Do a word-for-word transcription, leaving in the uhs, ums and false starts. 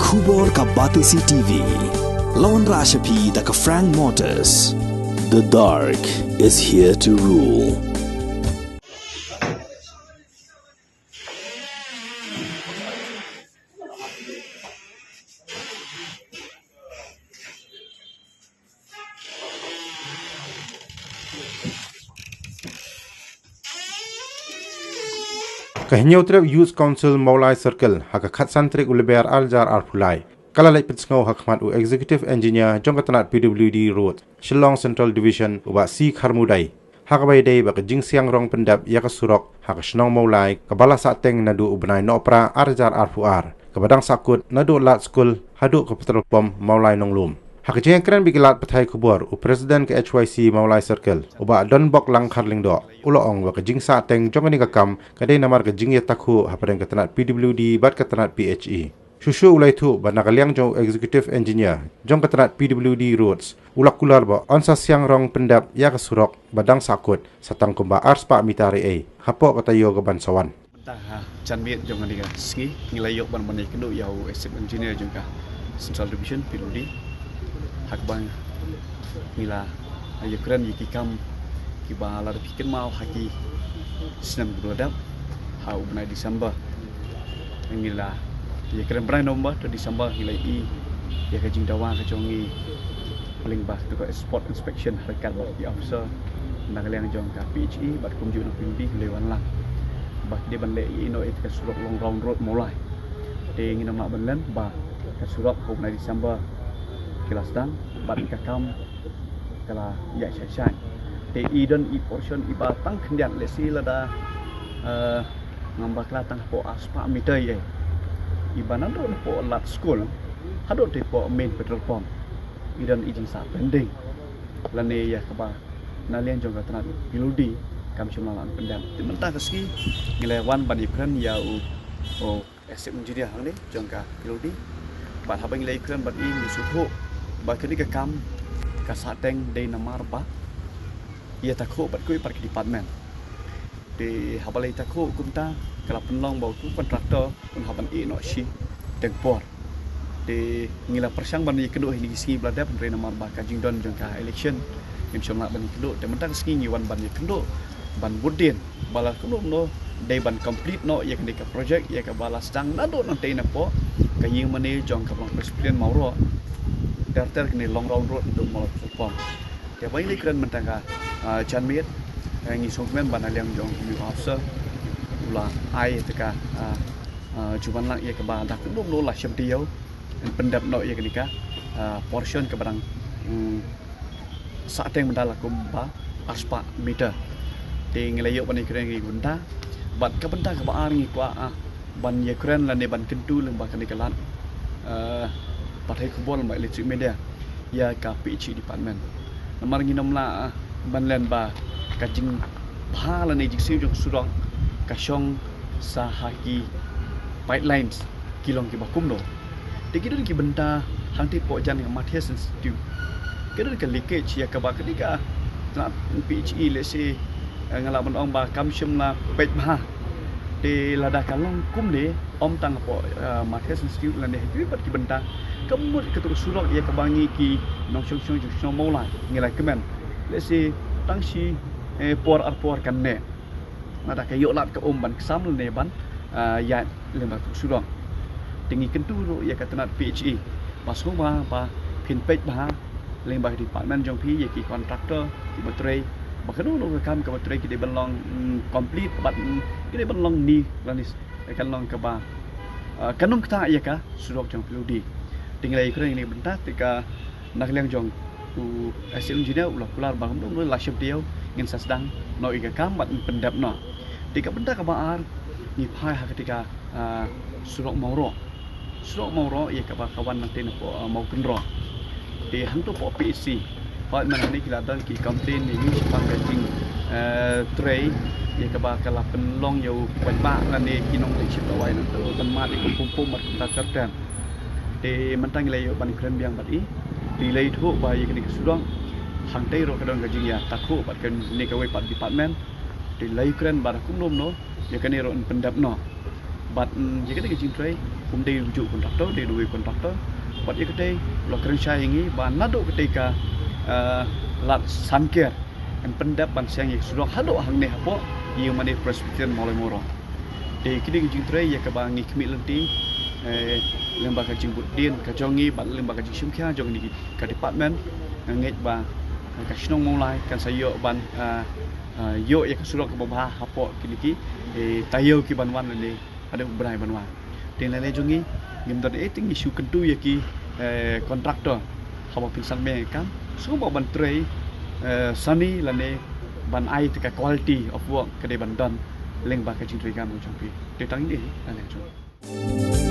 Khubor ka Batesi T V. Lawan Rashapi da ka Frank Motors. The dark is here to rule. Ka Hynñiewtrep Youth Council Mawlai Circle ha ka khatsan tarik u Lber arhajar arphew lai ka la leit pynsngew ha khmat u Executive Engineer jong ka tnat P W D Road, Shillong Central Division, u Bah C Kharmudai, ha kaba ïadei bad ka jingsiang rong pyndep ïa ka surok ha ka shnong Mawlai kaba la sahteng naduh u bnai Nohprah arhajar arphew ar, kaba dang sahkut naduh lad skul haduh ka petrol pump Mawlai Nonglum. Ha ka jingïakren bad ki lad pathai khubor, u President ka H Y C Mawlai Circle, u Bah Donbok Langkhar Lyngdoh, u la ong ba ka jingsahteng jong kane ka kam ka dei namar ka jingïatakhuh hapdeng ka tnat P W D bad ka tnat P H E. Shuh shuh u la ïathuh ba na ka liang jong u Executive Engineer jong ka tnat P W D Roads, u la kular ba yn sa siang rong pyndep ïa ka surok ba dang sahkut sa tang kumba arspah mitar ei ei hapoh ka taïew ka ban sa wan. Mynta ha janmiet jong kane ka sngi ngi la ïoh ban ban ïakynduh ïa u Executive Engineer jong ka Central Division P W D, ha kaba ngi la ïakren ïa ki kam kiba la dep kynmaw ha ki snem kiba la dep, ha u bnai December. Ngi la ïakren bnai November to December ngi la ïohi ïa ka jingdawa ka jong ngi lyngba kata ka spot inspection ha ryngkat bad ki officer na ka liang jong ka P H E bad kumjuh na P W D ngi la wan lang ba ki dei ban leh ïa ino ïa ka surok Long Round Road Mawlai. Te ngin ym lah ban len ba ka surok ha u bnai December ki la sdang bad ka kam ka la ïaid shai shai. Te i don i portion iba tang khyndiat, lehse lada, eh, ngam bakla tang hapoh arspah mitar ei ei, iba naduh napoh lad skul haduh te hapoh main petrol pump i don i jingsah pending lane ïa kaba na liang jong ka tnat P W D kam shym la lah pyndep. Te mynta ka sngi ngi la wan ban ïakren ïa u, u Executive Engineer hangne jong ka P W D. Bad haba ngi la ïakren bad i, ngi sngewthuh ba kane ka kam ka sahteng dei namar ba ïatakhuh bad kiwei pat ki department. Te haba la ïatakhuh kumta ka la pynlong ba utu u contractor un hap ban ïeh noh shiteng por. Te ngi la pyrshang ban ïakynduh ha kine ki sngi ba la dep, hynrei namar ba ka jingdon jong ka election ngim shym lah ban ïakynduh. Te mynta ka sngi ngi wan ban ïakynduh ban bud dien ba la kumno kumno dei ban complete noh ïa kane ka project ïa kaba la sdang naduh nangtei napoh ka ïing mane jong ka Blok Presbyterian Mawroh, ter ter kane Long Round Road naduh Mawlai Petrol Pump. Te ba ngi la ïakren mynta ka, ah, janmiet, eh, ngi sngewkmen ba na liang jong u officer u la ai ïa ka, ah, ah, jubab lang ïa kaba da kumno kumno la shem taïew ban pyndep noh ïa kane ka, ah, portion kaba dang, mm, sahteng bynta la kumba arspah mitar. Te ngi la ïoh ban ïakren ïa kane ka bynta bad ka bynta kaba ar ngi kwah, ah, ban ïakren lane ban kyntu lyngba kane ka lad, eh, pathai khubor lyngba electronic media ïa ka P H E department. Namar ngin ym lah, eh, ban len ba ka jingbha lane jingsiew jong surok ka shong sa ha ki pipelines ki long kiba kumno. Te ki don ki bynta hangtei hapoh jan ka Mathias Institute. Ki don ka leakage ïa kaba kane ka tnat P H E, lehse, eh, nga lah ban ong ba kam shym la peit bha. Te lada ka long kumne, ym tang hapoh, eh, Mathias Institute lane ha kiwei pat ki bynta, ka mut kata ka surok ïa kaba ngi ki nongshong shnong jong shnong Mawlai ngi la kmen, lehse tang shi, eh, por ar por kan neh. Lada ka ïoh lad ka um ban ksam lane ban, ah, ïaid lyngba ka surok. Te ngi kyntu ruh ïa ka tnat P H E ba sngewbha ba phin peit bha lyngba ka department jong phi ïa ki contractor kiba trei, ba kano kano ka kam kaba trei ki dei ban long, mm, complete bad, mm, ki dei ban long ni lane kan long kaba, ah, kan ym ktah ïa ka surok jong P W D. Te ngi la ïakren ïa kane ka bynta te ka na ka liang jong u Assistant Engineer u la kular ba kumno kumno la shem taïew ngin sa sdang noh ïa ka kam bad ngin pyndep noh. Te ka bynta kaba ar ngi phai ha kata ka, ah, surok Mawroh. Surok Mawroh ïa kaba ka wan nangtei napoh, ah, Mawkynroh. Te hangto hapoh P H C, hooid mynta hangne ki la don ki complain ïa ngi shaphang ka jing, eh, trei ïa kaba ka la pynlong ïa u paidbah lane ki nongleit ship dawai nangto ban mad ïa ka pum pum bad kumta ter ter. Te mynta ngi la ïoh ban kren biang bad i. Te i la ïathuh ba ïa kane ka surok hangtei ruh ka don ka jingïatakhuh bad kane kawei pat department. Te i la ïakren ba da kumno kumno ïa kane ruh yn pyndep noh. Bad, mm, ïa kane ka jingtrei Kum dei u ju contractor, dei u contractor. Wat ïa katei la kren shai ïa ngi ba naduh katei ka, eh, lad Sanker yn pyndep ban seng ïa ka surok haduh hangne hapoh ïa u mane Presbyterian Mawlai Mawroh. Te kine ki jingtrei ïa kaba ngi khmih lynti, eh, lyngba ka jingbud dien ka jong ngi bad lyngba ka jingshim khia jong ngi ka department, nga ngeit ba ka shnong Mawlai kan sa ïoh ban, eh, eh, ïoh ïa ka surok kaba bha hapoh kine ki, eh, taïew ki ban wan lane haduh u bnai ban wan. Te lane jong ngi ngim don ei te ngi shu kyntu ïa ki, eh, contractor haba phin sangmeng ïa ka kam sngewbha ban trei, eh, sani lane ban ai te ka quality of work ka dei ban don lyngba ka jingtrei kam jong phi. Te tang ine hi lane jong ngi.